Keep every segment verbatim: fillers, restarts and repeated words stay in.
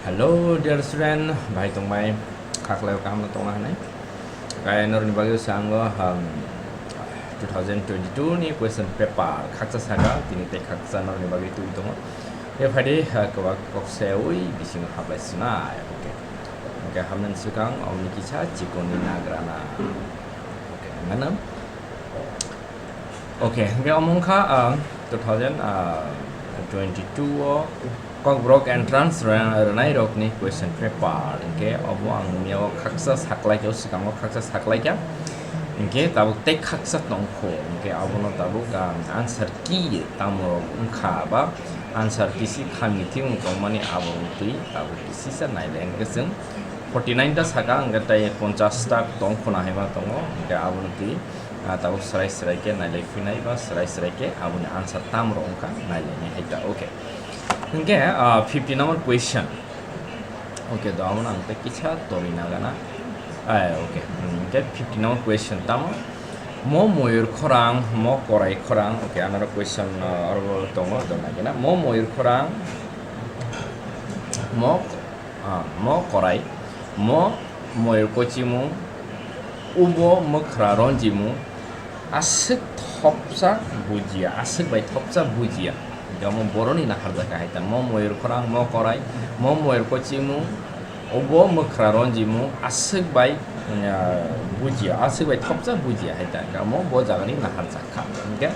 Hello dear student, bahai tongbai, khaklai o kaham no tongna hinwi. Kaya norokni bagwi se ango, um, two thousand twenty-two ni question paper khaksa saka, tini tei khaksa norokni bagwi twi tongo. E phaidi, uh, kwbak kok sewi bisingo hablai sinai. Okay. Okay, hamnani swkang omni kisa chikoni nagrana. Okay, nganam. Okay, hingke omo wngkha, ah, two thousand twenty-two o Kokborok entrance rw-, rwnai rokni question paper, hingke obo ang mia o khaksa saklaikha, o swkango khaksa saklaikha, hingke tabuk tei khaksa tongkho, hingke abono tabuk, ah, answer key tamo rok wngkha ba answer kisi kha meeting wng tongmani abo wngtwi tabuk kisisa nailai hingke chwng forty nine ta saka, hingke tei ponchash ta tongkho na hai ma tongo, hingke abono twi ah, tabuk srai srai khe nailai phinai ba srai srai khe aboni answer tam rok wngkha nailainai hai ta. Okay. Hingkhe, ah, fifty number question. Okay, do amo ang tei kisa torwi nagana. Ai, okay. Hmm, hingkhe fifty number question tamo? Mo moyur khorang, mo korai khorang. Okay, another question, ah, oro tongo, do nagina. Mo moyur khorang, mo, ah, mo korai, mo moyur kochimung, ubo mwkhra ronjimung, aswk thopsa bujiya, aswk bai thopsa bujiya. Hingke omo boroni naharjakha hai ta, mo moyur khorang, mo korai, mo moyur kochimung, ubo mwkhra ronjimung, aswk bai, ah, bujiya, aswk bai thopsa bujiya hai ta. Hingke omo bo jagani naharjakha. Hingke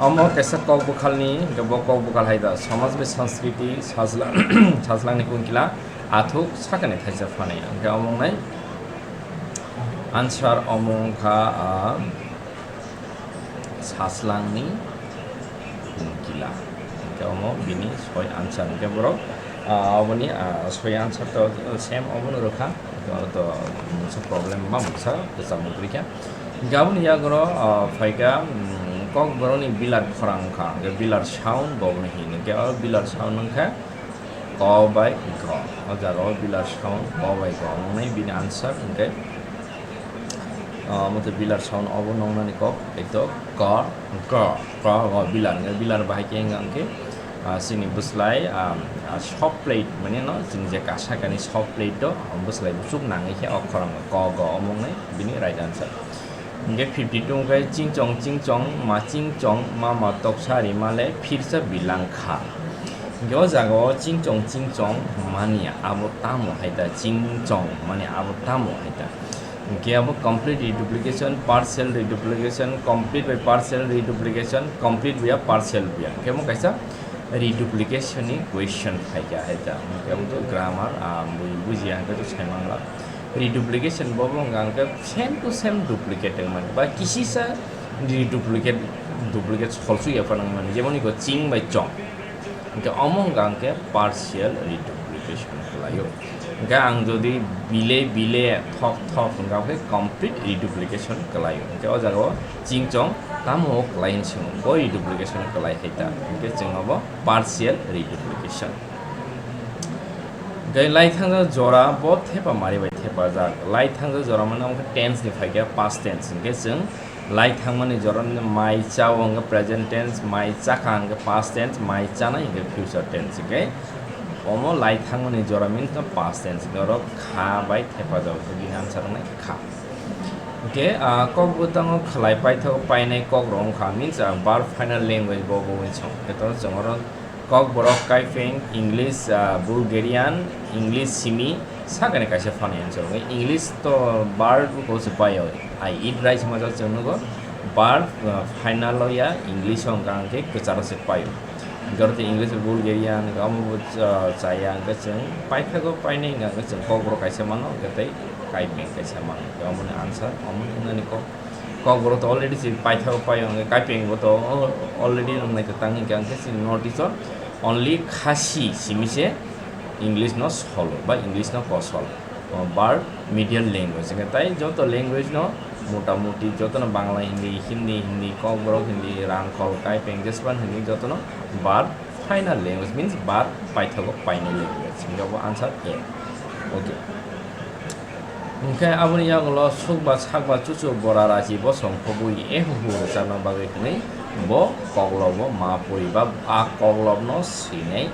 omo kaisa kok bwkhalni, hingke bo kok bwkhal hai ta, Samaj bai Sanskriti, Sajla-, Sajlangni Kunkila, Athuk sakani thaisa phanai, hingke omo wngnai answer omo wngkha, ah, Saslangni Kunkila. Hingke omo bini soi answer, hingke borok, ah, oboni, ah, soi answer to same obono rwkha, to, to mungsa problem ba mungsa kwchangma kwrwikha. Hingke aboni yagoro, ah, phaikha, mm, Kokborokni bilar khorang wngkha, hingke bilar sound bo obono hino, hingke o bilar sound wngkha, Ko bai go. O jaga o bilar sound ko bai go wngnai bini answer hingke, ah, omo tei bilar sound obo nongnani kok, eto ko, ko, ko, ko bilar hingke, bilar bahai khe hingka hingke, ah, chini bwslai, ah, ah, soft plate mane no, chini je kasa kani soft plate o, bwslai buchuk nangwi khe o khorang ko, go omo wngnai bini right answer. Hingke fifty two hingke chingchong, chingchong, ma chingchong, ma ma toksa rimale phirsa bilang kha. Hingke o jaga o chingchong, chingchong mani abo tamo hai ta, chingchong mani abo tamo hai ta. Hingke abo complete reduplication, partial reduplication, complete by partial reduplication, complete by partial by. Hingke omo kaisa reduplication ni question phaikha hai ta. Hingke omo grammar, ah, bui bujiya hingke to sai mangla. Reduplication bo wngkha hingke same to same duplicate wngmani ba kisisa reduplicate, duplicate solsuk ya phano wngmani, jemon iko ching bai chong, hingke omo wngkha hingke partial reduplication khlaio. Hingke ang jodi bile bile thok thok wngkha hingke complete reduplication khlaio, hingke o jaga o ching chong tamo khlai hinwi swngo, bo reduplication khlai hai ta, hingke chwng obo partial reduplication. Hingke lai thangjak jora bo thepa mari bai thepajak. Lai thangjak jora mane wngkha tense ni phaikha past tense. Hingke chwng lai thangmani jora ni mai cha o wngkha present tense, mai chakha hingke past tense, mai chanai hingke future tense. Hingke omo lai thangmani jora means no past tense. Hingke oro kha bai thepajak, bini answer wngnai kha. Hingke, ah, kok bwtango khlai paithago painai kok rok wngkha means, ah, verb final language bo bo wngwi song. Hingke to chwng oro Kokborok, Kaipeng, English, ah, Bulgarian, English simi, sakani kaisa funny answer. English to verb ko se pai o. I eat rice hwnma jak chwng nugo. Verb, ah, final o ya English o hwnka hwnkhe kwcharo se pai o. Hwnkhe oro English, Bulgarian, hwnkhe omo bo cha-, chaya hwnkhe chwng paithago painai hwnkha hwnkhe chwng Kokborok kaisa mano, hwnkhe tei Kaipeng kaisa mano. Hwnkhe omoni answer, omo wngnani kok. Kokborok to already chini paithago pai o, hwnkhe Kaipeng bo to already rwngnai to tang hwnkhe, hwnkhe chini North East o only Khasi simi se English no solo ba English no kosol. O verb medial language hwnkhe tai joto language no mota moti joto no Bangla, Hindi, Hindi, Hindi, Kokborok Hindi, Rangkhol, Kaipeng, Jespan Hindi joto no verb final language means verb paithago painai language. Hwnkhe bo answer A. Okay. Hwnkhe aboni yagulo sukba sakba chuchu bora rachi bosong kubui ehuhu rwchapna bagwi hwnwi bo koklobo ma puri ba a koklobno swinai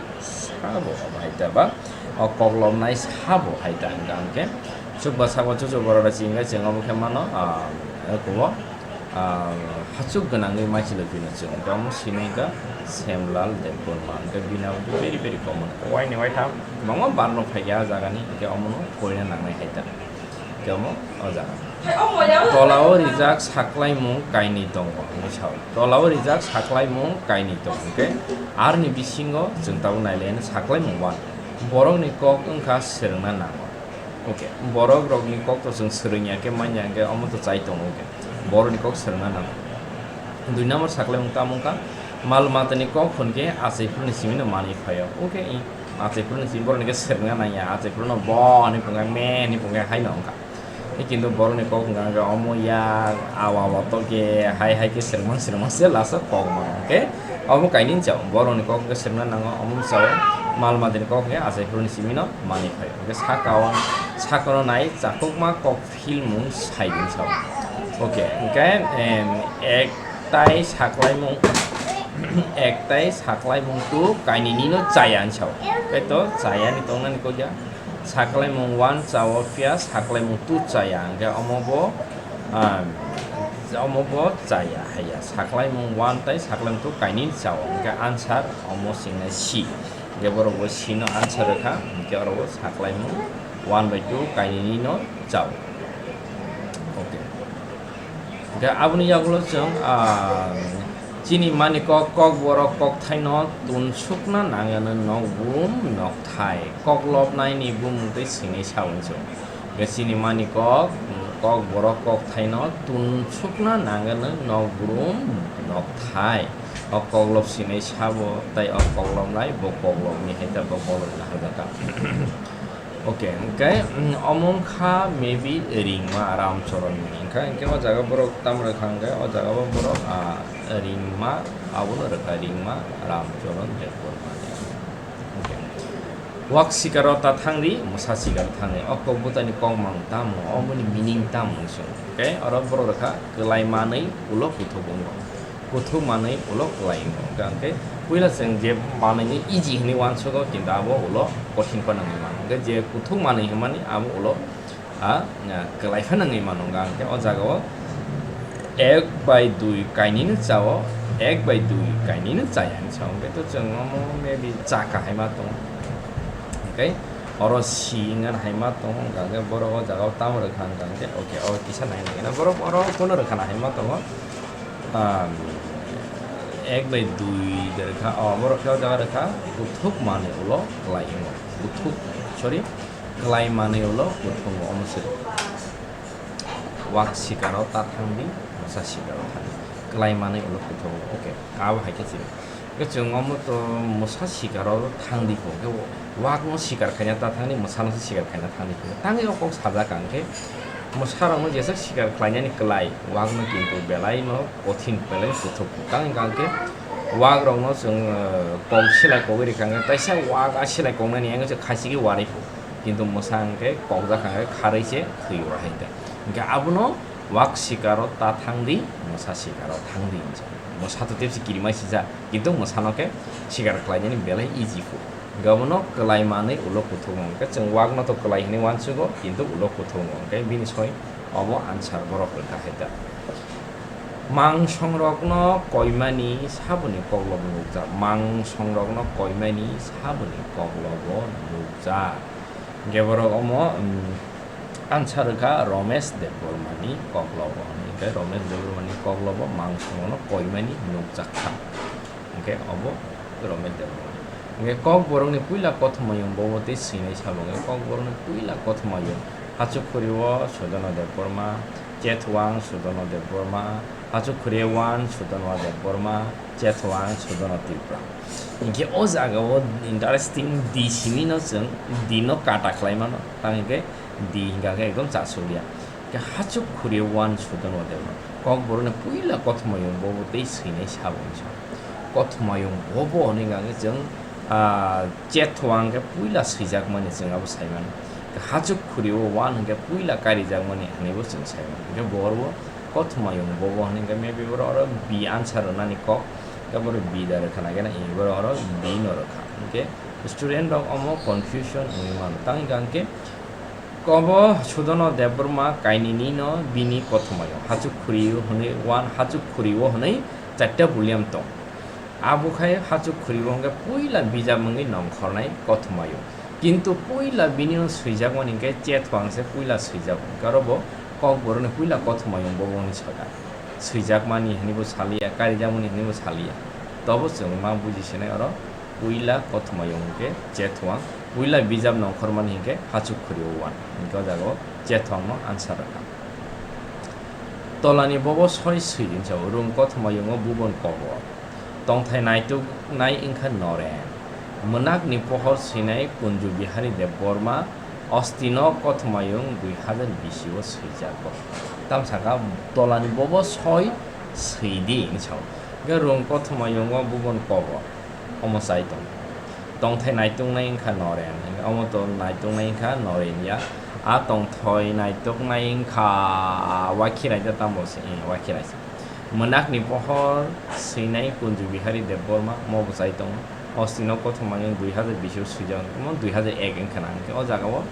Sabo hai ta ba, o kok lobnai sabo hai ta hwnkha hwnkhe, chukba sabo chuchuk borok rok chingkha chwng obo khe mano, ah, kubo, ah, hachuk gwnangwi maichwlwi phino chwng hwnkhe omo simi hwnkha Semlal Debbarma, hwnkhe bini abo very very common, waini waitham kwbangma barno phaikha ah jagani, hwnkhe omono porina nangnai hai ta. Temo o jaga. Tolao rijak saklaimung kainwi tongo, hwnwi sao. Tolao rijak saklaimung kainwi tongo, hwnkhe aroni bisingo chwng tabuk nailaino saklaimung one. Borokni kok wngkha swrwngna nango. Okay, borok rokni kok to chwng swrwngya khe manya hwnkhe omo to chai tongo, okay. Borokni kok swrwngna nango. Dui number saklaimung tamo wngkha, mal matani kok hwnkhe achai phuruni simino manwi phaio. Okay, i achai phuruni simi borokni khe swrwngna nangya, achai phurno bo hwnwi phungkha, me hwnwi phungkha, haino wngkha. Kintu borokni kok wngkha hwnkhe omo yak, awa, oto khe, hai, hai khe swrwngmang, swrwngmang se last o kok mano. Hwnkhe omo kainwi chao, borokni kok hwnkhe swrwngna nango, omo chao, mal matani kok hwnkhe achai phuruni simino manwi phaio. Hwnkhe saka o, sakano nai chakhukma kok philmung sai hwn sao. Okay, hwnkhe, em, ek tai saklaimung, ek tai saklaimung two kainwino chaya hwn sao. Hwnkhe to chayani tongnani kok ya. Saklaimung one chao phiya saklaimung two chaya, hwnkhe omo bo, ah, omo bo chaya haiya. Saklaimung one tai saklaimung two kainwi chao, hwnkhe answer omo singnai C. Hwnkhe borok bo C no answer rwkha, hwnkhe oro bo saklaimung one by two kainwino chao. Okay. Hwnkhe aboni yagulo chwng, ah, chini mani kok, kok borok kokthaino tunsukna nangano nokbrum nokthai. Kok lobnaini bumung tei swinai sao hwnwi chwng. Hwnkhe chini mani kok, kok borok kokthaino tunsukna nangano nokbrum nokthai. O kok lob swinai sabo tei o kok lobnai bo kok lobni hai ta bo kok lobni hai ta. Okay, hwnkhe, mm, omo wngkha maybe Ringma Ramcharanni. Hwnkhe, hwnkhe o jaga borok tamo rwkha hwnkhe, o jaga o borok, ah, Ringma, abono rwkha Ringma Ramcharan Debbarmani. Okay. Wak sikaro ta thangri, mwsa sikaro thangri. O kok bwtani kokmang tamo, omoni meaning tamo hwnwi song. Okay, oro borok rwkha kwlai manwi ulo kuthuk wngo. Kuthuk manwi ulo kwlai wngo. Hwnkhe puila chwng je manwino easy hwnwi uansugo, kintu abo ulo kothin phano wngwi mano. Hwnkhe je kuthuk manwi hwnmani abo ulo, a, a, kwlai phano wngwi mano. Hwnkhe o jagao ek bai dui kainwino chao, ek bai dui kainwino chaya hwnwi sao. Hwnkhe to chwng omo maybe cha kahai ma tongo. Hwnkhe oro si wngna hai ma tongo. Hwnkhe borok o jagao tamo rwkha hwnkhe, okay, o kisa nai nai borok oro phano rwkha hai ma tongo. Ah, ek bai dui de rwkha, o, borok khe o jaga rwkha, kuthuk manwi ulo kwlai wngo. Kuthuk, sorry, kwlai manwi ulo kuthuk wngo, omo se. Wak sikaro ta thangdi, mwsa sikaro thangdi. Kwlai manwi ulo kuthuk wngo, okay. Abo hai khe chini. Hwnkhe chwng omo to mwsa sikaro thangdi kho, hwnkhe wakno sikar khaina ta thangdi, mwsano se sikar khaina thangdi kho. Tangwi o kok sajak ang khe, mwsarokno jesa sikar khlainani kwlai, wakno kintu belaino kothin, belai kuthuk. Tangwi hwnkha khe wakrokno chwng, eh, kok silai kogwi rwkha hwnkhe, taisa wak a silai koknani yango se khachigwi warwi phu. Kintu mwsa hwnkhe kokjak hwnkhe kharwi se thwi o hai ta. Hwnkhe abono wak sikaro ta thangdi, mwsa sikaro thangdi hinwi sa. Mwsa to tepsi kirima sijak, kintu mwsano khe sikar khlainani belai easy phu. Hwnkhe abono kwlai manwi ulo kuthuk wngo. Hwnkhe chwng wakno to kwlai hwnwi uansugo, kintu ulo kuthuk wngo. Hwnkhe bini soi obo answer borok rwkha hai ta. Mang songrokno koimani saboni koklobo nukjak. Mang songrokno koimani saboni koklobo nukjak. Hwnkhe borok omo, um, answer rwkha Romesh Debbarmani koklobo hwnwi. Hwnkhe Romesh Debbarmani koklobo mang songrokno koimani nukjak kha. Hwnkhe obo Romesh Debbarma. Hwnkhe Kokborokni puila kothomayung bobo tei swinai sabo hwnkhe Kokborokni puila kothomayung Hachukhuri o Sudono Debbarma, Chetwang Sudono Debbarma, Hachukhuri one Sudono Debbarma, Chetwang Sudono Tripura. Hwnkhe o jaga o interesting D simi no chwng D no kata khlai mano, tang hwnkhe D hwnkha khe ekdom chasukya. Khe Hachukhuri one Sudono Debbarma. Kokborokni puila kothomayung bobo tei swinai sabo hwnwi sa. Kothomayung bobo hwnwi hwnkha khe chwng, ah, Chetwang khe puila swijakmani chwng abo sai mano. Khe Hachukhuri o one hwnkhe puila karijakmani hwnwibo chwng sai mano. Hwnkhe bo oro kothomayung bobo hwnwi hwnkhe maybe borok oro B answer rwnani kok. Khe borok B da rwkha nai khe na, borok oro B no rwkha. Hwnkhe Student rok omo confusion wngwi mano. Tang hwnkha hwnkhe kobo Sudono Debbarma kainwino bini kothomayung hachuk khuriyo hwnwi wan hachuk khuriyo hwnwi charta volume tong. Abo khai hachuk khuriyo hwnkhe puila bijap wngwi nongkhornai kothomayung. Kintu puila bini swijakmani hwnkhe Chetwang se puila swijak hwnkhe oro bo Kokborokni puila kothomayung bo wngwi saka. Swijakmani hwnwi bo saliya, karijakmani hwnwi bo saliya. Tobo chwng ma buji sinai oro puila kothomayung hwnkhe Chetwang, puila bijap nongkhormani hwnkhe hachuk khuriyo wan. Hwnkhe o jaga o Chetwang no answer rwkha. Tolani bobo soi swi rinsa o rung kothomayungo bubon kobor. Tongthai naituknai wngkha Noren. Mwnakni pohor swinai Kunju Bihari Debbarma ostino kothomayung dui hazar bisi o swijago. Tamsaka tolani bobo soi swidi hinwi sao. Hwnkhe rung kothomayungo bubon kobor. Omo chai tong. Tongthai naituknai wngkha Noren. Omo to naituknai wngkha Noren ya. A tongthai naituknai wngkha Wakhirai da tamo se, eh, Wakhirai se. Mwnakni pohor swinai Kunju Bihari Debbarma mo bwchai tongo. Ostino kothomayung dui hazar bisi o swijak, omo dui hazar ek wngkha na hwnkhe o jaga o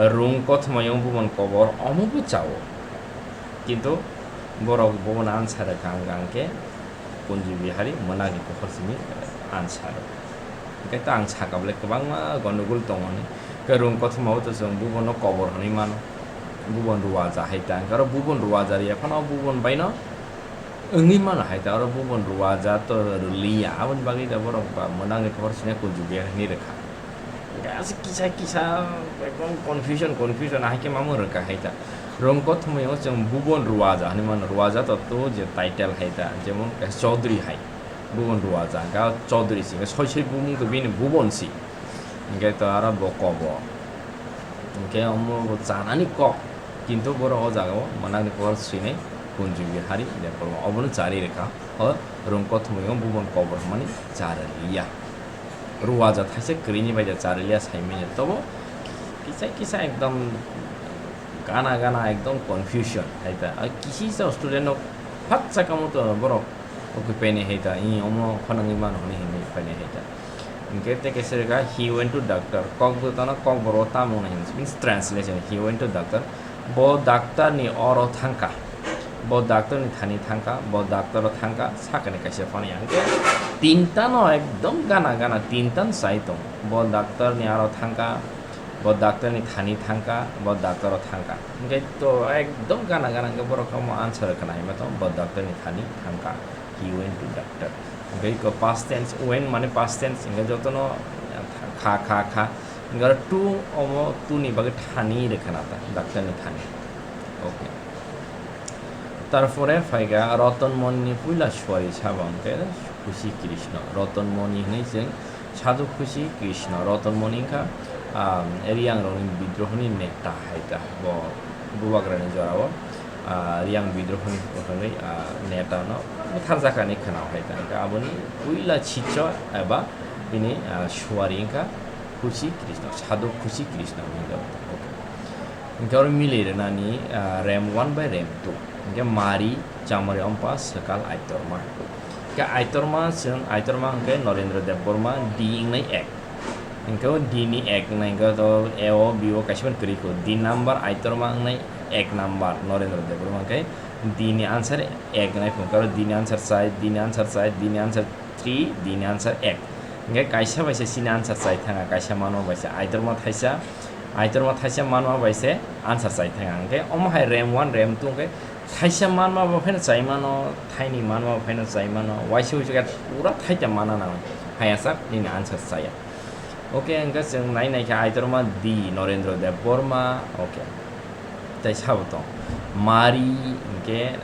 rung kothomayung bubon kobor omo bwchao. Kintu borok bobono answer rwkha hwnkha hwnkhe Kunju Bihari mwnakni pohor simi answer. Hwnkhe ta ang saka bwle kwbangma gondogol tongo hwnwi. Hwnkhe rung kothoma o to chwng bubono kobor hwnwi mano. Bubon ruwaja hai ta. Hwnkhe oro bubon ruwaja rwya phano bubon baino wngwi mano hai ta. Oro bubon ruwaja to rwliya. Aboni bagwi da borok ba mwnakni pohor simi Kunju Bihari hwnwi rwkha. Hwnkhe aswk kisa kisa ekdom confusion, confusion hai khe mamung rwkha hai ta. Rung kothoma o chwng bubon ruwaja hwnwi mano. Ruwaja to to je title hai ta. Jemon kaisa Chaudhary hai. Bubon ruwaja, hwnkhe o Chaudhary si, hwnkhe soi soi bumung to bini bubon si. Hwnkhe to aro bo kobo. Hwnkhe omo bo chanani kok, kintu borok o jaga o mwnakni pohor swinai Kunju Bihari Debbarma. Obono charwi rwkha, o rung kothoma o bubon kobor hwnmani charliya. Ruwaja thaisa kwrwini bai da charliya sai manya. Tobo kisa kisa ekdom gana gana ekdom confusion hai ta. A kisi sa student rok phat sakamo to borok. Oke, pene heta, i omo khonangwi mano hwnwi hinwi pene heta. Hwnkhe tei kaisa rwkha, he went to doctor. Kokborok tamo, kokborok tamo hwnwi hinwi, means translation, he went to doctor. Bo doctor ni oro thangkha. Bo doctor ni thani thangkha, bo doctor o thangkha, sakani kaisa phano ya. Hwnkhe tinta no ekdom gana gana, tinta no chai tong. Bo doctor ni aro thangkha, bo doctor ni thani thangkha, bo doctor o thangkha. Hwnkhe to ekdom gana gana hwnkhe borok omo answer khna hima tong, bo doctor ni thani thangkha. He went to doctor. Hwnkhe iko past tense, went mane past tense, hwnkhe jotono kha, kha, kha. Hwnkhe aro to omo to ni bagwi thani rwkha na ta, doctor ni thani. Okay. Tarpore phaikha Roton Moni ni puila suari sabo hwnkhe Khusi Krishna. Roton Moni hwnwi chwng Sadhu Khusi Krishna. Roton Moni wngkha, ah, Riyangrokni bidrohoni neta hai ta. Bo bubagrani jorao, ah, Riyang bidrohoni hwnwi, ah, neta no butharjakani khwnao hai ta. Hwnkhe aboni puila sicho eba bini, ah, suari wngkha Khusi Krishna, Sadhu Khusi Krishna hwnwi jago. Okay. Hwnkhe oro milwi rwnani, ah, rem one by rem two. Hwnkhe Mari, Chamari Ompa, Swkal, Aitorma. Hwnkhe Aitorma chwng, Aitorma hwnkhe Norendra Debbarma, D wngnai ek. Hwnkhe o D ni ek wngnai, hwnkhe to A o B o kaisa phano kwrwi kho. D number Aitorma wngnai ek number Norendra Debbarma hwnkhe D ni answer ek wngnai phunukha, D ni answer chai, D ni answer chai, D ni answer three, D ni answer ek. Hwnkhe kaisa bai se chini answer chai thanga, kaisa manma bai se Aitorma thaisa, Aitorma thaisa manma bai se answer chai thanga. Hwnkhe omo hai rem one, rem two hwnkhe thaisa manma bo pheno chai mano, thaini manma bo pheno chai mano, waisa waisa khe pura thaita mana nango, haiya sak nini answer chaya. Okay, hwnkhe chwng nai nai khe Aitorma D, Norendra Debbarma, okay. Tai sabo tong. Mari, hwnkhe,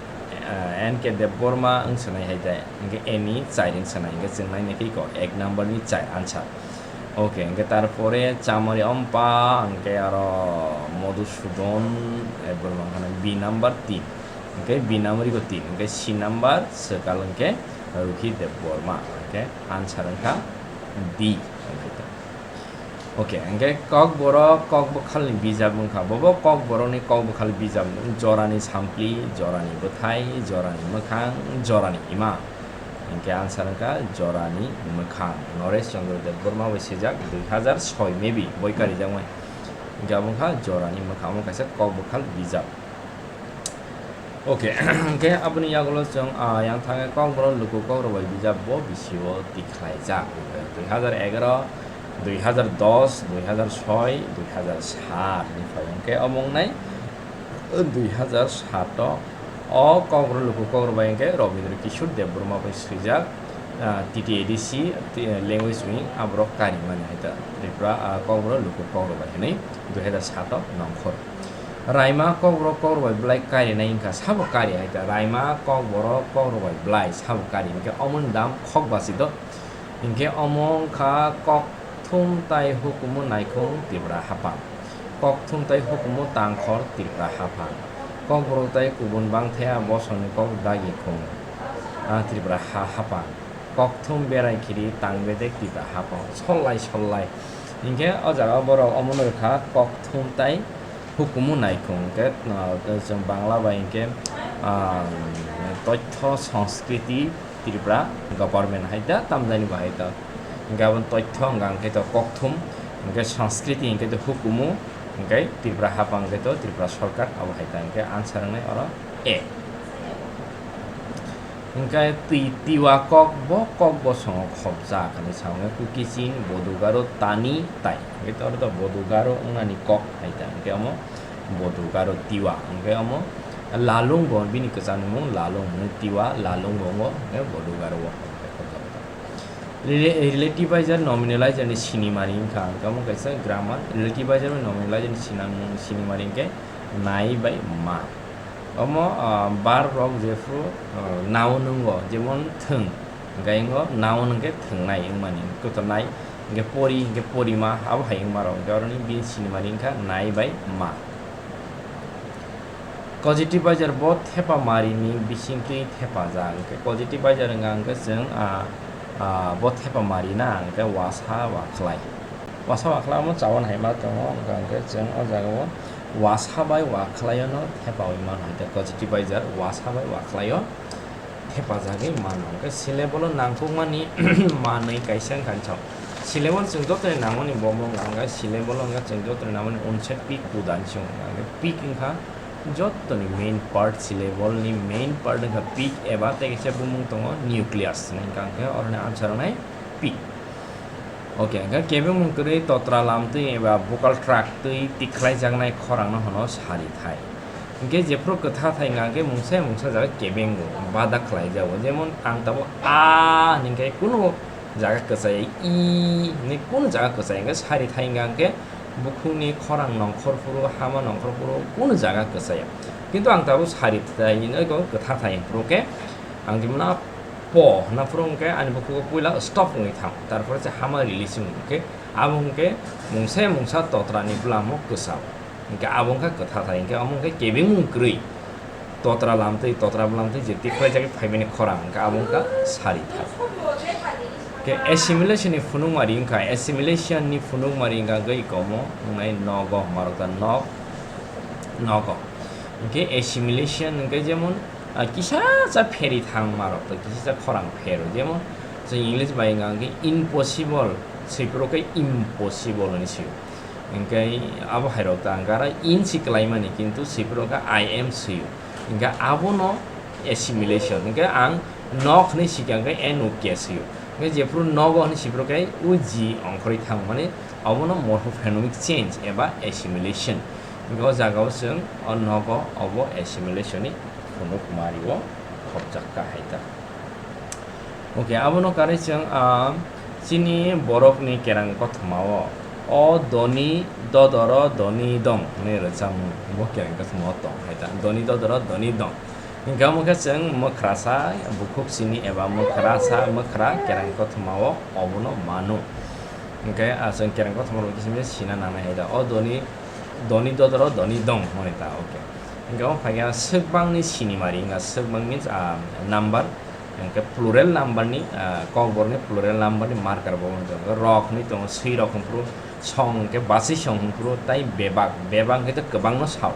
ah, N K Debbarma wng swnai hai tai. Hwnkhe A ni chai wng swnai. Hwnkhe chwng nai nai khe iko ek number ni chai answer. Okay, hwnkhe tarpore Chamari Ompa, hwnkhe aro Madhusudan Debbarma wng kha na B number tin. Hwnkhe B number iko tin. Hwnkhe C number swkal hwnkhe Rukhi Debbarma. Hwnkhe answer wng kha D. Hwnkhe ta. Okay, hwnkhe Kokborok, Kokbwkhalni bijap wngkha. Bobo Kokborokni Kokbwkhal bijap, jorani sampli, jorani bwthai, jorani mwkhang, jorani imang. Hinkhe answer wngkha Jorani Mwkhang, Noresh Chandra Debbarma bai swijak, dui hazar soi maybe boi karijakmani. Hinkhe abo wngkha Jorani Mwkhang, omo kaisa kok bwkhal bijap. Okay, hinkhe aboni yagulo chwng, ah, yang thangwi Kokborok Luku Kokrok bai bijap bo bisio tikhlaijak. Dui hazar egaro, dui hazar dos, dui hazar soi, dui hazar sat ni phaio hinkhe omo wngnai dui hazar sat o, o Kokborok Luku Kokrok bai hinkhe Rabindra Kishore Debbarma bai swijak, ah, T T A D C, ti-, language wing, aborok karimani hai ta Tripura, ah, Kokborok Luku Kokrok bai hinwi dui hazar sat o nongkhor. Raima Kokborok Kokrok bai bwlai karinai wngkha, sabo kari hai ta Raima Kokborok Kokrok bai bwlai sabo kari hinkhe omoni dam khok basi do. Hinkhe omo wngkha Kokthum tai Hukumu Naikhung Tripura Haphang. Kokthum tai Hukumu Tangkhor Tripura Haphang. Kokborok tai Kubun Bangthaya Bosongni Kok Dagi Khung, ah, Tripura ha-, Haphang. Kokthum Berai Khiri Tang Bedek Tripura Haphang. Sollai sollai. Hinkhe o jaga borok omono wngkha Kokthum tai Hukumu Naikhung. Hinkhe, ah, chwng Bangla bai hinkhe, ah, Toitho Sanskriti Tripura government hai ta, tamjani bo hai ta. Hinkhe aboni toitho wngkha hinkhe to Kokthum, hinkhe Sanskriti hinkhe to Hukumu, hinkhe Tripura Haphang hinkhe to Tripura Sorkar, abo hai ta hinkhe answer wngnai oro A. Hinkhe twi Tiwa kok bo kok bosongo khopjak hinwi sa wngkha Kuki Chin, Bodu Garo, Tani, Tai. Hinkhe to oro to Bodu Garo wngnani kok hai ta hinkhe omo Bodu Garo Tiwa hinkhe omo Lalung bo bini kwchangni mung Lalung hinwi Tiwa Lalung bo wngo hinkhe Bodu Garo o. Rela-, relativizer, nominalizer ni sinimari wngkha, hinkhe omo kaisa grammar. Relativizer bai nominalizer ni sinang-, sinimari hinkhe nai bai ma. Omo, ah, verb rok jephru, ah, noun wngo, jemon thwng, hinkhe wngo noun hinkhe thwngnai wngmani, kotornai, hinkhe pori, hinkhe porima, abo hai wngma rok, hinkhe oroni bini sinimari wngkha nai bai ma. Causative bazar bo thepa mari ni bisingtwi thepajak. Hinkhe causative bazar wngkha hinkhe chwng, ah, ah, bo thepa mari na hinkhe wasa wakhlai. Wasa wakhlai omo chawon hai ma tongo, wngkha hinkhe chwng o jaga o wasa bai wakhlai o no thepaui mano hinkhe causative bazar wasa bai wakhlai o thepajagwi mano. Hinkhe syllable o nangkukmani manwi kaisa wngkha, syllable chwng jotoni nangmani bo wngkha, hinkhe syllable o wngkha chwng jotoni nangmani unse pik kudan se wngkha, hinkhe pik wngkha jotoni main part, syllable ni main part wngkha pik eba tei kaisa bumung tongo nucleus, hinkhe oroni answer wngnai pik. Okay, hinkhe kebengmung kwrwi totra lamtwi eba vocal tract twi tikhlaijaknai khorangno hwno sarithai. Hinkhe jephru kwtha thai wngkha hinkhe mungsa mungsa jaga kebengo bada khlaijago, jemon ang tabuk a hinwi khe kunu jaga kwchaya, i hinwi kunu jaga kwchaya, hinkhe sarithai wngkha hinkhe bukhukni khorang nongkhor phuru, hama nongkhor phuru kunu jaga kwchaya. Kintu ang tabuk sarithai hinwi kwtha thai phuru khe ang tongmano po hwna phuru hinkhe ani bukhugo puila stop wngwi thang, tarpore se hama release wngkhe abo hinkhe mungsa mungsa totrani bwlamo kwchao. Hinkhe abo wngkha kwtha thai, hinkhe omo hinkhe kebengmung kwrwi totra lamtwi, totra bwlamtwi je tikhlaijagwi phaimani khorang, hinkhe abo wngkha sarithai. Hinkhe assimilation ni phunukmari wngkha, assimilation ni phunukmari wngkha hinkhe ikomo wngnai nogo, marokta nok, nogo. Hinkhe assimilation hinkhe jemon, ah, kisa cha pheri thang marokta, kisa cha khorang phero, jemon chwng English bai wngkha hinkhe impossible, swiphuru khe impossible hinwi swi. Hinkhe abo hairok ta ang khe aro in si kwlaimani, kintu swiphuru khe I am swi. Hinkhe abono assimilation. Hinkhe ang nok hinwi sikha khe N O K swi. Hinkhe jephuru nogo hinwi swiphuru khe O G ongkhorwi thang, mane abono morphophonomic change eba assimilation. Hinkhe o jagao chwng o nogo obo assimilation ni phunukmari o khopjak kha hai ta. Okay, abono karwi chwng, ah, chini borokni kerang kothoma o, o doni dodoro doni dong hinwi rwchapmung bo kerang kothoma o tong hai ta, doni dodoro doni dong. Hinkhe omo khe chwng mwkhrasa bukhuk sini eba mwkhrasa mwkhra kerang kothoma o obono mano. Hinkhe, ah, chwng kerang kothoma rok khe simi sina nangnai hai ta, o doni, doni dodoro doni dong hwnwi ta, okay. Hinkhe omo phaikhe swkbangni sinimari wngkha, swkbang means, ah, number. Hinkhe plural number ni, ah, kokborok ni plural number ni marker bo wngkha. Rok hinwi tongo, swi rok hwnphru, song hinkhe basi song hwnphru, tai bebak, bebak hinkhe to kwbangno sao.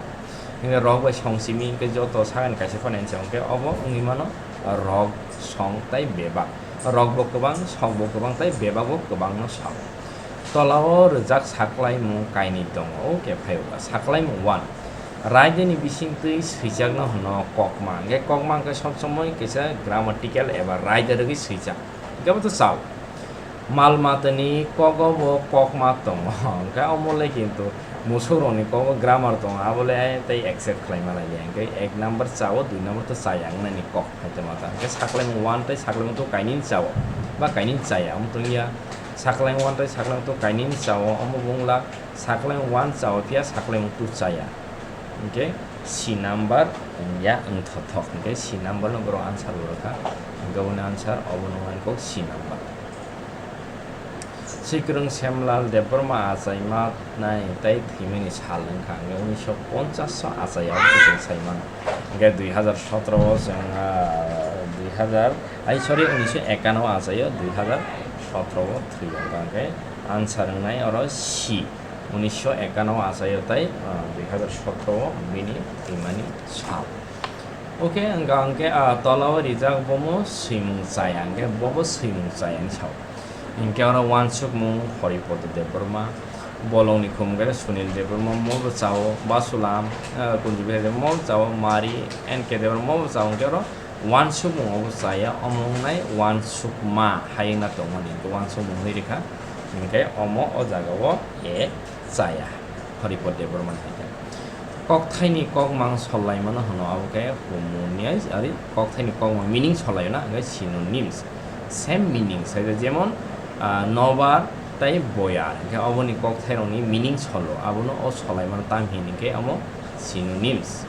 Hinkhe rok bai song simi hinkhe joto sakani kaisa phano hinwi sao, hinkhe obo wngwi mano rok, song tei bebak. Rokbo kwbang, sokbo kwbang tei bebakbo kwbangno sao. Tolao rwjak saklaimung kainwi tongo, o khe phaio ba saklaimung one. Raidani bisingtwi swijakno hwno kokma, hwnkhe kokma hwnkhe sob somoi kaisa grammatical eba raida rwgwi swijak, hwnkhe abo to chao. Mal matani kogo bo kokma tongo, hwnkhe omo le kintu musukrokni kogo grammar tongo, abo le tei accept khlai manai ya, hwnkhe ek number chao, dui number to chaya wngnani kok hai tongma ta, hwnkhe saklaimung one tei saklaimung two kainwi chao ba kainwi chaya, omo tongya. Saklaimung one tei saklaimung two kainwi chao, omo bungla saklaimung one chao phiya saklaimung two chaya. Hwnkhe C number wngya wngthothok, hwnkhe C number no borok answer bo rwkha, hwnkhe oboni answer obo wngmani kok C number. Swikwrwng Semlal Debbarma achaima nai tei thwimani sal wngkha, hwnkhe unisho ponchash o achai abo chwng sai mano, hwnkhe dui hazar sotro o chwng, ah, dui hazar, ai, sorry, unisho ekan o achai o, dui hazar sotro o thwi wngkha, hwnkhe answer wngnai oro C. Unisho ekan o achai o tei, ah, dui hazar sotro o bini thwimani sal. Oke, hwnkha hwnkhe, ah, tola o rijak bomo swimung chaya, hwnkhe bobo swimung chaya ni sao. Hwnkhe oro uansukmung Horipada Debbarma, bolongni khum hwnkhe Sunil Debbarma, mobo chao, Basulam, ah, Kunju Bihari Debbarma, mobo chao, Mari, N K Debbarma, mobo chao, hwnkhe oro uansukmung obo chaya, omo wngnai uansukma hai wngna tongmani, hwnkhe uansukmung hwnwi rwkha, hwnkhe omo o jaga o A chaya, Horipada Debbarma ni hai khe. Kokthaini kokmang sol laimano hwno abo khe humuni, ari kokthaini kokmang meaning sol laio na, hwnkhe synonyms, same meaning, sai jemon, ah, nobar tei boyar, hwnkhe oboni kokthairokni meaning solo, abono o sol laimano tam hini hwnkhe omo synonyms.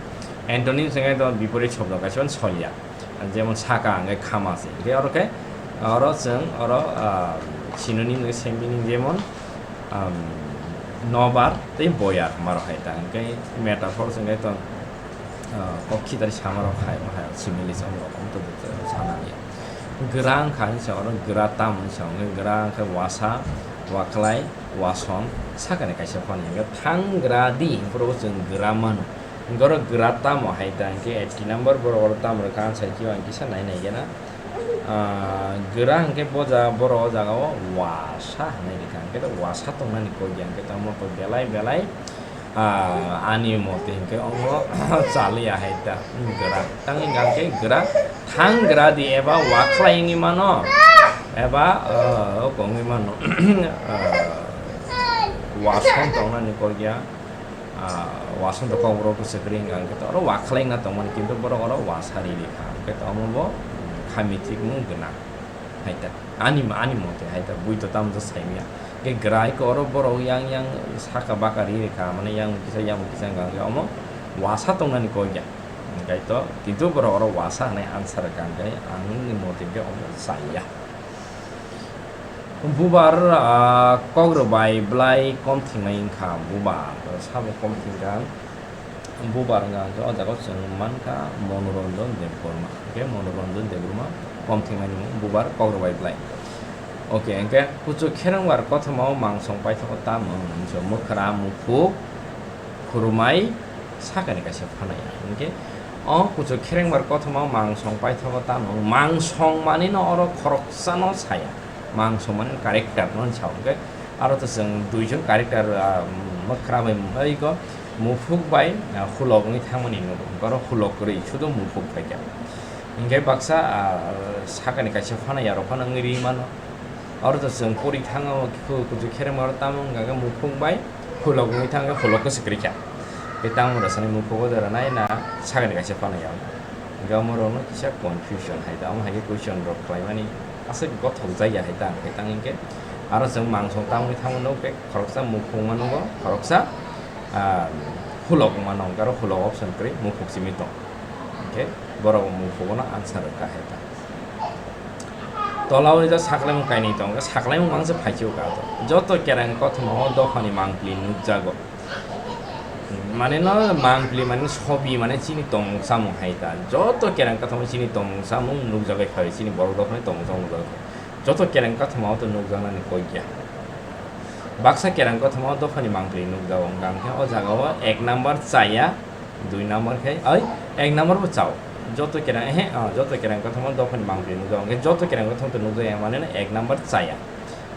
Antonyms hwnkhe to biporit shobdo kaisa solya. Jemon saka hwnkhe khama se. Hwnkhe oro khe, oro chwng oro, ah, synonym hwnkhe same meaning, jemon, um, nobar tei boyar hwnmarok hai ta. Hwnkhe metaphor se hwnkhe to, ah, kok khitari samarok hai, hai simile se omorok omtwi sanani. Gwra wngkha hinwi sa oro gwra tamo hinwi sa hwnkhe gwra wngkhe wasa, waklai, wasong, sakani kaisa phano hwnkhe thang gwra di, hwnkhe oro chwng gwra mano. Hwnkhe oro gwra tamo hai ta, hwnkhe eighty number borok oro tamo rwkha, ang sai khe ang kisa nai nai gana. Ah, gwra hwnkhe boja borok o jaga o wasa hinwi rwkha, hwnkhe to wasa tongnani kok ya, hwnkhe tamo to belai belai, ah, ani mote hwnkhe omo chaliya hai ta, gwra. Tang hwnkha hwnkhe gwra, thang gwra di eba waklai wngwi mano, eba, ah, oko wngwi mano, ah, wasong tongnani kok ya. Ah, wasong to kokborok to swkri wngkha, hwnkhe to oro wakhwlai wngna tongmani, kintu borok oro wasa ri rikha, hwnkhe to omo bo khamithikmung gwnang hai ta, ani, ani mote hai ta, bui to tamo saimya. Hwnkhe gwrai khe oro borok yang yang saka baka ri rikha, mane yang kisa yang kisa wngkha, hwnkhe omo wasa tongnani kok ya, hwnkhe to, kintu borok oro wasa hwnwi answer rwkha, hwnkhe ani mote hwnkhe omo chaya. Bubar, ah, kok rwbai bwlai kom thingnai wngkha bubar, sabo kom thingkha bubar wngkha, hwnkhe o jaga o chwng mankha Monoranjan Debbarma, hwnkhe Monoranjan Debbarma kom thingnai ni bubar kok rwbai bwlai. Oke, hwnkhe kuchuk kherengbar kothoma o mangsong paithago tamo wngkha, mwkhra, muphuk, khurumai, sakani kaisa phanai ya. Hwnkhe o kuchuk kherengbar kothoma o mangsong paithago tamo, mangsong manino oro khoroksano saya. Mangsong mani character no sa hwnkhe aro to chwng duijon character, ah, mwkhra bai, bai ko muphuk bai, ah, hulok wngwi thangmani nugo. Oro hulok kwrwi, sudo muphuk phaikha. Hwnkhe baksa, ah, sakani kaisa phanai yarok phano wngwi ri mano. Oro to chwng pori thangma o khu-, kuchuk kherengma oro tamo wngkha khe muphuk bai hulok wngwi thangkhe hulok kwchwk kwrwi kha. Tei tamo rwsani muphuk o jora nai na sakani kaisa phanai ya. Hwnkhe omo rokno kisa confusion hai ta, omo hai khe question rok khlaimani aswk gothok jaya hai ta, hwnkhe tang hwnkhe aro chwng mangsong tangwi thangmano khe khoroksa muphuk mano, khoroksa, ah, hulok mano, hwnkhe aro hulok option kwrwi muphuk simi tong. Hwnkhe borok muphuk no answer rwkha hai ta. Tola o rijak saklaimung kainwi tong, saklaimung mangsa phaichio ka to. Joto kereng kothoma o dophani mangpili nukjago. Mane no mangpili mane sobi mane chini tongmung samung hai ta. Joto kereng kothoma chini tongmung samung nukjagwi phai, chini borok dophani tongmung samung nukjagwi phai. Joto kereng kothoma o to nukjaknani kok ya. Baksa kereng kothoma o dophani mangpili nukjago, hwnkha hwnkhe o jaga o ek number chaya, dui number khe, oi, ek number bo chao. Joto kerang, ehe, ah, joto kerang kothoma dophani mangpili nukjago. Hwnkhe joto kerang kothoma to nukjakya, mane no ek number chaya.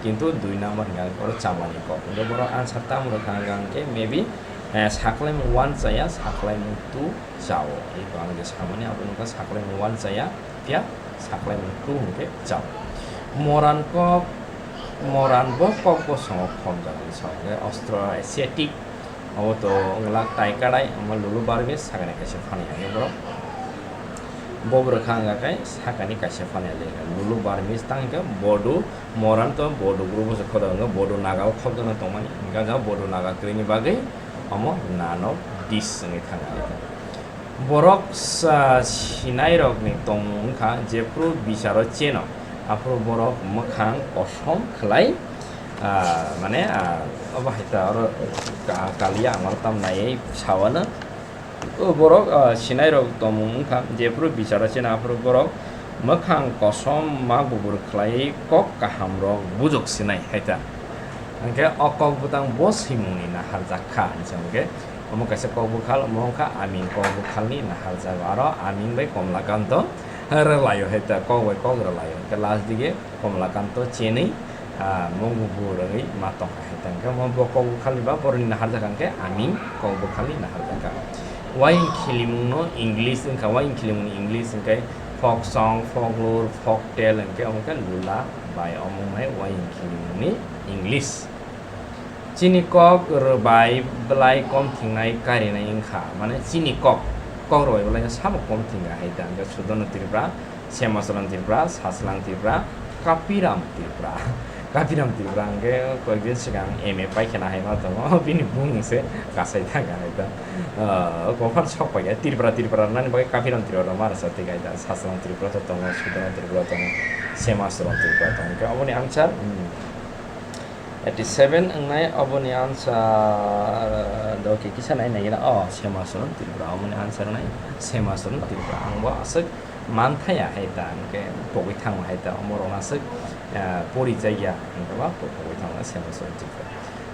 Kintu dui number hwnkhe oro chamani kok. Hwnkhe borok answer tamo rwkha hwnkhe maybe, eh, saklaimung one chaya, saklaimung two chao. Iko ang je samani abo nukha saklaimung one chaya, phiya saklaimung two hwnkhe chao. Moran kok, moran bo kok bosongo khomjak hwnwi sa hwnkhe Austro-Asiatic. Obo to wngla tai kadai, omo Lulu Barmis sakani kaisa phanai hwnwi borok. Bo bwrwkha wngkha khe sakani kaisa phanai le Lulu Barmis tang hwnkhe Bodo, moran to Bodo group o se khoda wngkha, Bodo Naga o khobjakna tongmani. Hwnkhe o jaga Bodo Naga kwrwini bagwi omo none of this wngwi thangkha. Borok sa-, sinairokni tongmung wngkha, jephru bicharo cheno, aphuru borok mwkhang kosom khlai, ah, mane, ah, obo hai ta oro ka-, kaliya ang oro tam naiwi saono. O borok, ah, sinairok tongmung wngkha, jephru bicharo cheno, aphuru borok mwkhang kosom ma gubur khlaiwi kok kahamrok bujok sinai hai ta. Hwnkhe o kok bwtang bo swimungni naharjak kha, hwnwi sa hwnkhe. Omo kaisa kok bwkhal, omo wngkha Aming kok bwkhalni naharjago. Aro Aming bai Komlakanto rwlaio hai ta, kok bai kok rwlaio. Hwnkhe last dige Komlakanto chenwi, ah, mung buphur wngwi ma tongkha hai ta. Hwnkhe omo bo kok bwkhalni ba borokni naharjak kha hwnkhe Aming kok bwkhalni naharjak kha. Wayang khilimungno English wngkha, wayang khilimungni English hwnkhe folk song, folklore, folk tale hwnkhe omo khe lula bai omo wngnai wayang khilimungni English. Chini kok rwbai bwlai kom thingnai karinai wngkha, mane chini kok, kok rwbai bwlai no samo kom thingya hai ta, hwnkhe Sudono Tripura, Semacharan Tripura, Sachwlang Tripura, Kapiram Tripura. Kapiram Tripura hwnkhe koyekdin swkang M A paikhana hai ma tongo, bini bumung se kasai thangya hai ta. Ah, o kok phano sok paikha, Tripura, Tripura nani bagwi Kapiram Tripura ma rwsa thik hai ta, Sachwlang Tripura to tongo, Sudono Tripura tongo, Semacharan Tripura tongo, hwnkhe oboni answer, hmm. Eighty seven wngnai oboni answer, doki kisa nai nai gina, oh, Semacharan Tripura, oboni answer wngnai Semacharan Tripura. Ang bo aswk manthaya hai ta, hwnkhe pogwi thangma hai ta, omorok aswk, ah, porijakya, hwnkhe ba pogwi thangma Semacharan Tripura.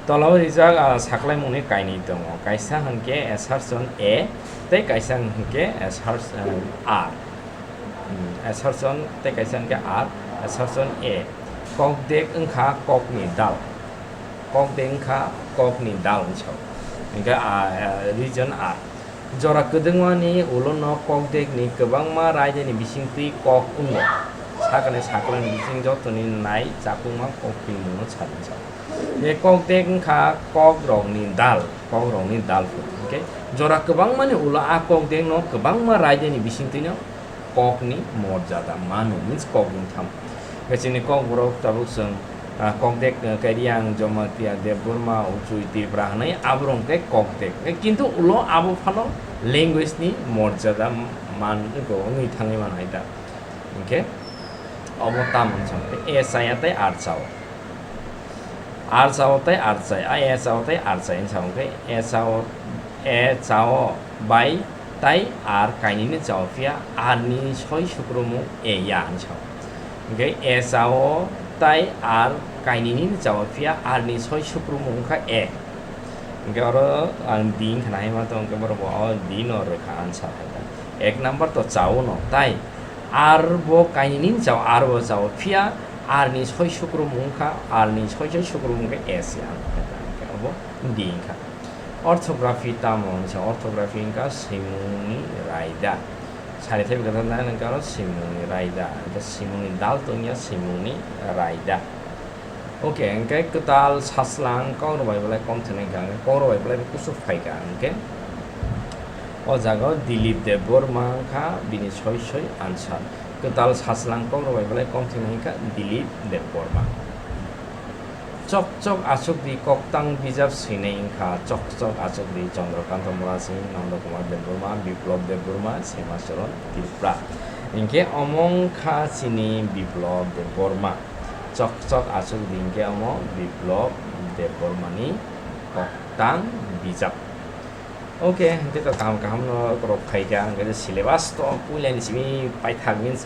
Tolao rijak, ah, saklaimungni kainwi tongo, kaisa hwnkhe assertion A, tei kaisa hwnkhe assertion R. Hmm, assertion tei kaisa hwnkhe R, assertion A. Kokdek wngkha kokni dal. Kokdek wngkha kokni dal hwnwi sao. Hwnkhe, ah, ah, reason R. Jora kwdwngmani ulono kokdekni kwbangma raidani bisingtwi kok wngo. Sakani sakani bising jotoni nai chapukma kok twimungno sadi sao. Je kokdek wngkha kokrokni dal, kokrokni dal phuru. Hwnkhe jora kwbangmani ulo a kokdekno kwbangma raidani bisingtwino kokni morjada mano, means kok wngtham. Hwnkhe chini kokborok tabuk chwng, ah, kokdek, ah, Kairiyang, Jamatia, Debbarma, Uchui, Tripura hwnwi aborok hwnkhe kokdek. Kintu ulo abo phano language ni morjada man, wngwi thangwi mano hai ta. Hwnkhe obo tamo wngkha A chaya tei R chao. R chao tei R chai, a A chao tei R chai wngkha, hwnkhe A chao, A chao bai tai R kainwini chao phiya R ni soi sukrumung A ya wngkha. Hwnkhe A chao tai R kainwini chao phiya R ni soi sukrumung wngkha A. Hwnkhe oro ang D wngkha nai ma tong, hwnkhe borok bo o D no rwkha answer hai ta. Ek number to chao no tai R bo kainwini chao, R bo chao phiya R ni soi sukrumung wngkha, R ni soi soi sukrumung khe S ya wngkha, hwnkhe obo D wngkha. Orthography tamo wngsa, orthography wngkha swimungni raida. Sari thaibi kwtal nai hwnkhe oro swimungni raida, hwnkhe swimungni dal tongya swimungni raida. Okay, hwnkhe kwtal sachwlang kok rwbai belai kom thwnai wngkha, hwnkhe kok rwbai belai kuchuk phaikha, hwnkhe o jaga o Dilip Debbarma wngkha bini soi soi answer. Kwtal sachwlang kok rwbai belai kom thwnai wngkha Dilip Debbarma. Chok chok achuk di koktang bijap swinai wngkha, chok chok achuk di Chandrakanta Murasing, Nanda Kumar Debbarma, Biplab Debbarma, Sema Charan Tripura. Hwnkhe omo wngkha chini Biplab Debbarma. Chok chok achuk di hwnkhe omo Biplab Debbarmani koktang bijap. Okay, hwnkhe to kaham kaham no rok phaikha, hwnkhe je syllabus to puila ni simi paithak means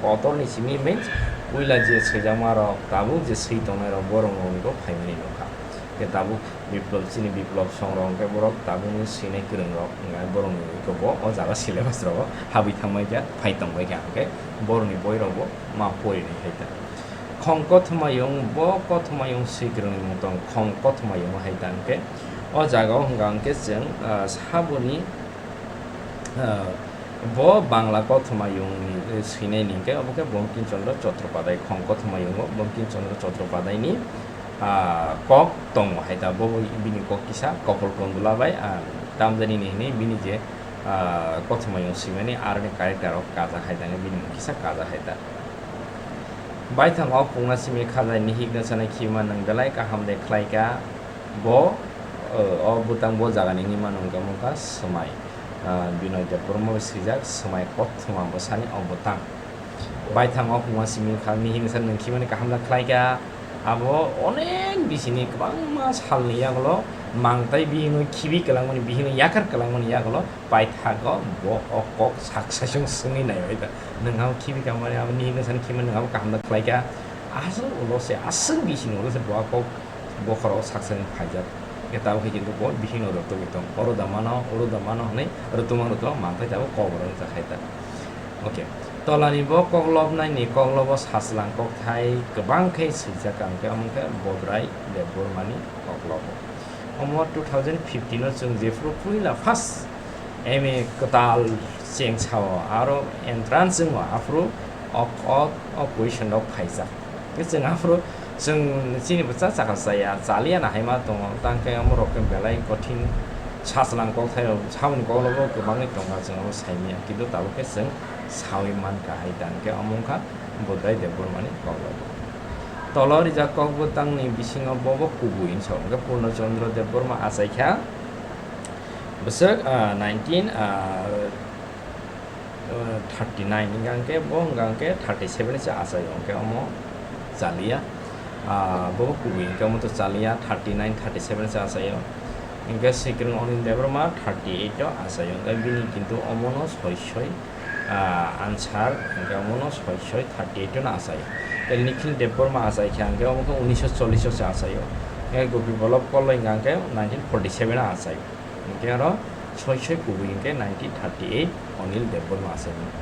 kotor ni simi means puila je swijakma rok tabuk je swi tongnai rok borok rok ni bo phaimani nukha. Khe tabuk Biplop, chini Biplop songrok hwnkhe borok tabukni swinai kwrwngrok, hwnkhe borokni iko bo o jaga syllabus rogo habwi thangbai kha, phai tongbai kha, hwnkhe borokni boirogo ma porinai hai ta. Khong kothoma yung, bo kothoma yung swi kwrwngni mung tong, khong kothoma yung hai ta hwnkhe o jaga o hwnka hwnkhe chwng, ah, saboni, ah, bo Bangla kothoma yungni, eh, swinai ni hwnkhe obo khe Bongkim Chandra Chattopadhyay, khong kothoma yungo Bongkim Chandra Chattopadhyayni, ah, kok tongo hai ta, bo bini kok kisa Kopol Kondula bai, ah, tamjani ni hwnwi bini je, ah, kothoma yung swimani aroni character rok kajak hai ta, bini mung kisa kajak hai ta. Baithang o pungna simi khajai nihik no sanai khima nwng belai kaham de khlai ka. Bo, eh, o bwtang bo jagani hinwi mano hwnkhe omo wngkha swmai. Ah, Binoy Debbarma bai swijak swmai kothoma bwsani o bwtang. Baithang o pungma simi kha nihik no sanai nwng khimani kaham da khlai ka. Abo onek bisini kwbangma salni yagulo mangtai bihino khibi kwlangmani, bihino yakar kwlangmani yagulo paithago bo o kok sak saichung swngwi naibai ta. Nwng abo khibi kamani, abo nihik no sanai khimani nwng abo kaham da khlai ka. Aswk ulo se, aswk bisini ulo se bo a kok bokhorok sak saichung phaijak. Khe tabuk hai kintu bo bihino rwtugwi tong. Oro da mano, oro da mano hwnwi rwtwmang rwtwmang mangtai tabuk kok rok wngkha khai ta. Okay. Tolani bo koklopnaini koklobo sachwlang kokthai kwbang khe swijak, ang khe omo khe Bodrai Debbarmani koklobo. Omo two thousand fifteen o chwng jephuru puila first M A kwtal cheng sao, aro entrance wngo, aphuru o, o, o question rok phaijak. Khe chwng aphuru chwng chini bwsa chakha chaya, chaliya na hai ma tongo, tang khe omo rok khe belai kothin sachwlang kokthai rok, saboni koklobo kwbangwi tongkha, chwng abo saimanya, kintu tabuk khe chwng sawi mankha hai, tang khe omo wngkha Bodrai Debbarmani koklobo. Tolo rijak kokbwtangni bisingo bobo kubui hinwi sao, hwnkhe Purno Chandra Debbarma achaikha bwswk, ah, nineteen, ah, ah, thirty nine hwnkha hwnkhe bo hwnkha hwnkhe thirty seven se achaio, hwnkhe omo chaliya. Ah, bobo kubui hwnkhe omo to chaliya, thirty nine, thirty seven se achaio. Hwnkhe Swikwrwng Anil Debbarma thirty eight o achaio, hwnkhe bini kintu omono soi soi, ah, answer, hwnkhe omono soi soi thirty eight no achaio. Tei Nikhil Debbarma achaikha, hwnkhe omo khe unisho chollish o se achaio. Hwnkhe Gopi Ballabh Kolloi hwnkha hwnkhe nineteen forty seven o achaio. Hwnkhe aro soi soi kubui hwnkhe nineteen thirty eight Anil Debbarma achaimani.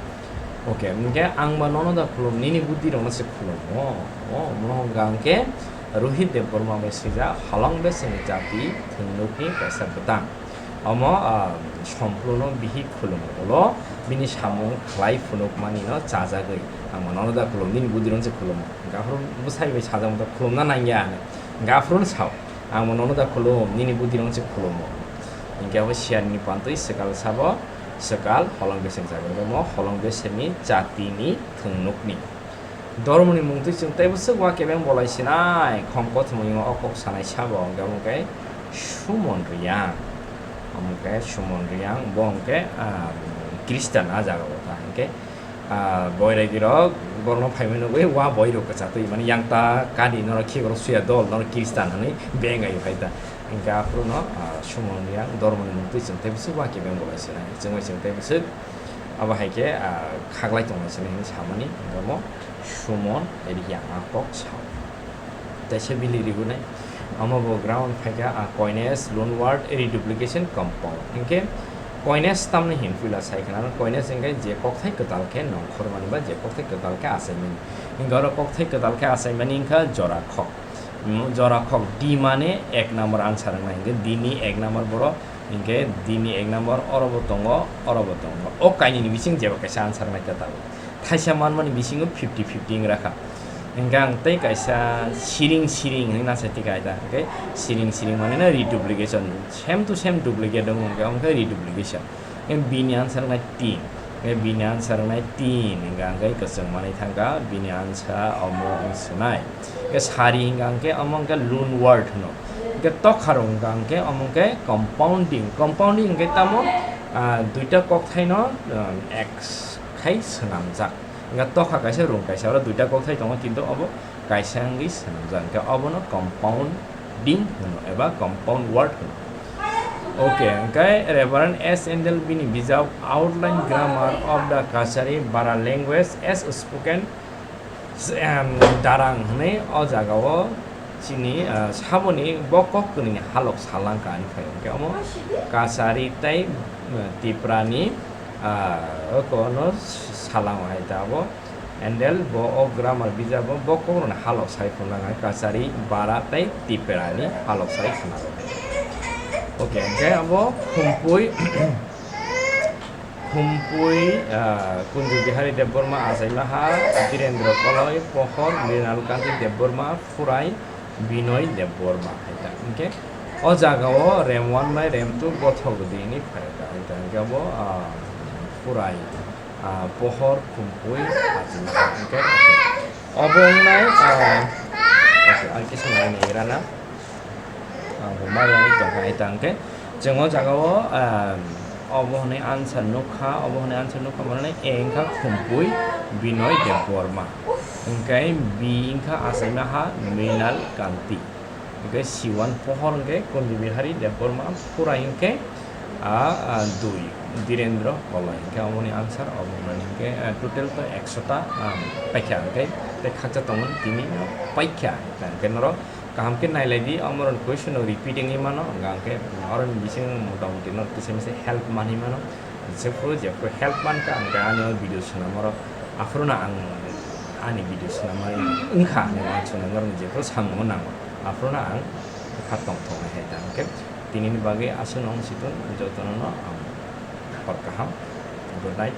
Okay, hwnkhe ang ba nono da khulum, nini buddhi rokno se khulumo. O, omo hwnkha hwnkhe Rohit Debbarma bai swijak Holong Besengni jati thwngnukni kaisa bwtang. Omo, ah, Sompluno bihik khulumo ulo bini samung khlai phunukmani no chajagwi. Ang ba nono da khulum, nini buddhi rokno se khulumo. Hwnkhe aphuru bwsai bai sajak motha khulumna nangya hinwi. Hwnkhe aphuru no sao. Ang bo nono da khulum, nini buddhi rokno se khulumo. Hwnkhe abo siyarni pantwi swkal sabo, swkal holong beseng jago. Omo holong besengni jatini thwngnukni. Dormoni mungtwi chwng teibo swk wa kebeng bolai sinai, khong kothoma o kok sanai sabo, hwnkhe omo khe Sumon Riyang. Omo khe Sumon Riyang, bo hwnkhe, ah, Christian a jaga o ta hwnkhe. Ah, boirai rok borokno phaimani nugwi wa boirok kwchatwi mani yang ta kadi norok khiboro suya dol norok Christian hinwi bengai phai ta. Hwnkhe aphuru no, ah, Sumon Riyang dormoni mungtwi chwng tei bwswk wa kebeng bolai sinai. Chwngwi chwng tei bwswk abo hai khe, ah, khaklai tonglai sinai hinwi samani hwnkhe omo Sumon Riyang a kok sao. Teisa bili rigunai. Omo bo ground phaikha, ah, coinage, loanword, reduplication, compound. Hinkhe coinage tamni hinphila sai khna, coinage hinkhe je kokthai kwtal khe nongkhormani ba je kokthai kwtal khe achaimani. Hinkhe oro kokthai kwtal khe achaimani hinkha jora khok. Mm, jora khok D mane ek number answer wngnai. Hinkhe D ni ek number borok, hinkhe D ni ek number oro bo tongo, oro bo tongo. O kainwini bising jeba kaisa answer wngnai ta tabuk. Thaisa manmani bisingo fifty fifty wngrakha. Hingke ang tei kaisa siring siring hinui nasaiti kaida, hingke siring siring manino reduplication, same to same duplicate wng, hingke omo khe reduplication. Hingke bini answer wngnai tin, hingke bini answer wngnai tin, hingke ang khe kwchwng manui thangkha, bini answer omo wng swnai. Hingke sari hingka hingke omo hingke loan word hino. Hingke tokha rok hingka hingke omo hingke compounding, compounding hingke tamo, ah, duita kokthaino, ah, ek khai swnamjak. Hingke tokha kaisa, rung kaisa, oro duita kokthai tongo, kintu obo kaisa wngwi swnamjak, hingke obono compounding hwno eba compound word hwno. Okay, hingke Reverend S Endel bini bijap Outline Grammar of the Kachari Bara Language as Spoken, em, Darang hwnwi o jagao Chini, ah, samoni bo kok kwnwini halok salangka ani phai hwnkhe omo Kachari tei, ah, Tiprani, ah, o kono salango hai ta abo. And then bo o grammar bijabo bo kokrokni halok sai phunang hai Kachari, Bara tei Tiprani halok sai khna. Okay, hwnkhe abo Khumpui, Khumpui, ah, Kunju Bihari Debbarma, Achaimaha, Birendra Koloi, Pohor, Mrinal Kanti Debbarma, Phurai, Binoy Debbarma hai ta. Hwnkhe o jagao rem one bai rem two gothok dini phai ta. Hai ta hwnkhe abo, ah, Phurai, ah, Pohor, Khumpui, Achaimaha. Hwnkhe obo wngnai, ah, okay, ang kisa nai nai rana. Ang bo maya ni tongkha hai ta hwnkhe. Chwng o jagao, ah, obo hwnwi answer nukha, obo hwnwi answer nukha, mane A wngkha Khumpui Binoy Debbarma. Hwnkhe B wngkha Achaimaha Mrinal Kanti. Hwnkhe C one Pohor hwnkhe Kunju Bihari Debbarma, Phurai hwnkhe, ah, ah, dui Birendra Koloi. Hwnkhe omoni answer obo hwnwi hwnkhe, ah, total to ekso ta, ah, paikha hwnkhe tei khakcha tongmani tini no paikha. Hwnkhe norok kaham khe nailai di, omorok question no repeat wngwi mano, hwnkha hwnkhe oroni bisingo motamuti no kisa misa help manwi mano. Jephuru jephuru help mankha, hwnkhe ani o video swnamoro aphuru no ang ani video swnamwi wngkha hinwi uansuknai norokni jephuru samung nango, aphuru no ang kha tongthoknai hai ta. Hwnkhe tinini bagwi aswk no wng situng, jotono no ang hor kaham, good night.